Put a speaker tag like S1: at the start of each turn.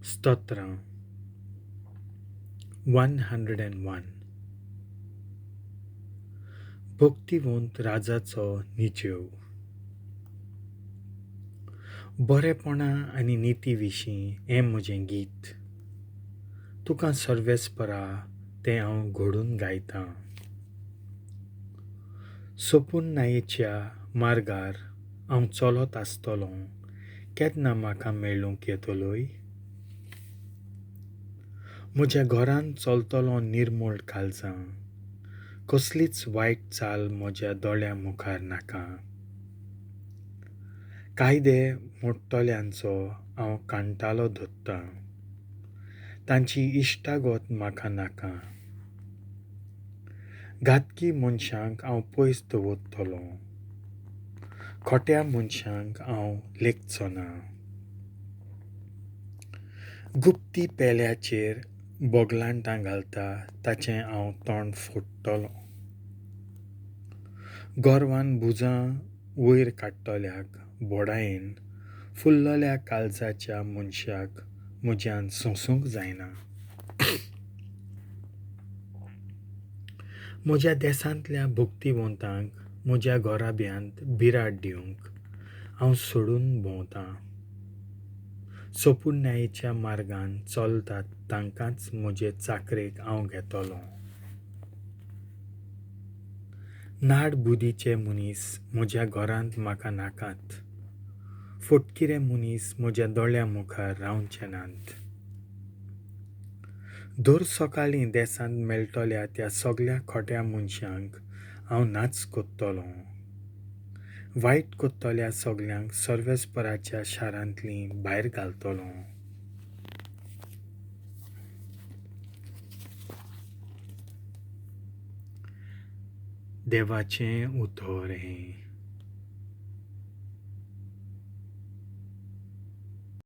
S1: स्तोत्रां 101. भक्तिवंत राजाचो निचेव. बरेपणा आनी निती विशीं हें म्हजें गीत. तुका सर्वेस्परा तें हांव घडून गायतां. सोपुन्नायेच्या मार्गार हांव चलत आसतलों, केन्ना म्हाका मेळूंक येतलोय? म्हज्या घरांत चलतलो निर्मळ काळजां, कसलीच वायट चाल म्हज्या दोळ्यां मुखार नाका. कायदे मोडटल्यांचो हांव कांटालो धरतां, तांची इश्टागत म्हाका नाका. घातकी मनशांक हांव पयस दवरतलों, खोट्या मनशांक हांव लेखचो ना. गुप्ती पेल्याचेर बोगलांटां घालता ताचें हांव तोंड फोडटलों. गोरवान भुजां वयर काडटल्याक बोडायेन फुल्लल्या काळजाच्या मनशाक म्हज्यान सोंसूंक जायना. म्हज्या देसांतल्या भक्तिवंतांक म्हज्या घराब्यांत बिराड दिवंक हांव सोडून भोंवतां. सोपुन्नायेच्या मार्गान चलतात तांकांच म्हजे चाकरेक हांव घेतलों. नाड बुदीचे मनीस म्हज्या घरांत म्हाका नाकात. फटकिरे मनीस म्हज्या दोळ्यां मुखार रावचे नात. दर सकाळीं देसांत मेळटल्या त्या सगळ्या खोट्या मनशांक हांव नाच कोत्तलों. वायट कोत्तल्या सगल्यांक सर्वेस्पराच्या शारांतलीं भायर घालतलों. देवाचें उतर हें.